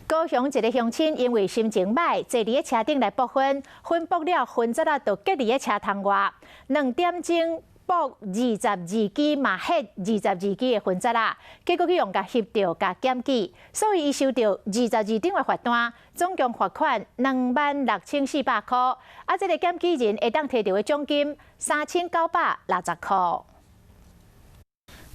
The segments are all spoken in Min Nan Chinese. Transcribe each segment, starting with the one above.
高雄一个鄉親因為心情䆀，坐佇咧車頂來爆薰，薰爆了薰渣仔就結佇咧車窗外。2點鐘爆22支嘛，彼22支的薰渣仔，結果去予共翕著，共檢舉，所以伊收著22張的罰單，總共罰款26,400箍。啊，這個檢舉人會當提著的獎金3,960箍。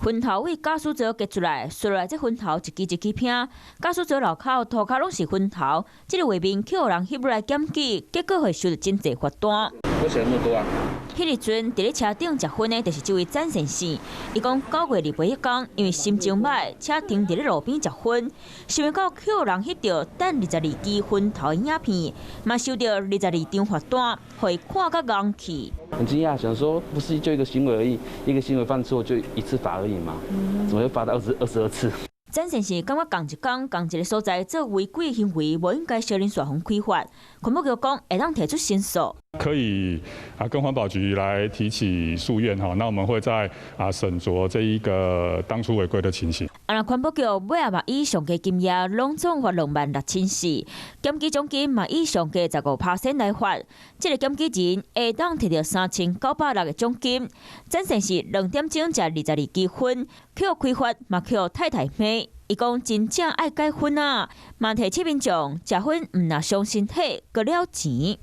薰頭對駕駛座結出來，爍落來這薰頭一支一支拼，駕駛座樓口塗跤攏是薰頭，這個畫面去予人翕落來檢舉，結果會收著真濟罰單。為什麼那麼多啊？彼個陣佇咧車頂食薰的，就是這位詹先生。伊講9月28彼工，因為心情䆀，車停佇咧路邊食薰，想袂到去予人翕著擲22支薰頭的影片，嘛收著22張罰單，予伊看甲戇去。很驚訝，想說不是就一個行為而已，一個行為犯錯就一次罰而已嘛，怎麼會罰到22次？詹先生感覺仝一工仝一个所在做違規行為，無應該小人煞予開罰。環保局講會當提出申訴，可以啊，跟環保局來提起訴願哈。那我們會再啊審酌這一個當初違規的情形。啊，若環保局尾仔嘛以上低金額攏總罰26,400，檢舉獎金嘛以上低15%來罰。這個檢舉人會當提著3,960的獎金。詹先生2點鐘食22支薰，去予開罰嘛去予太太罵。伊講真正愛戒薰啊，嘛提醒民眾食薰毋若傷身體，閣了錢。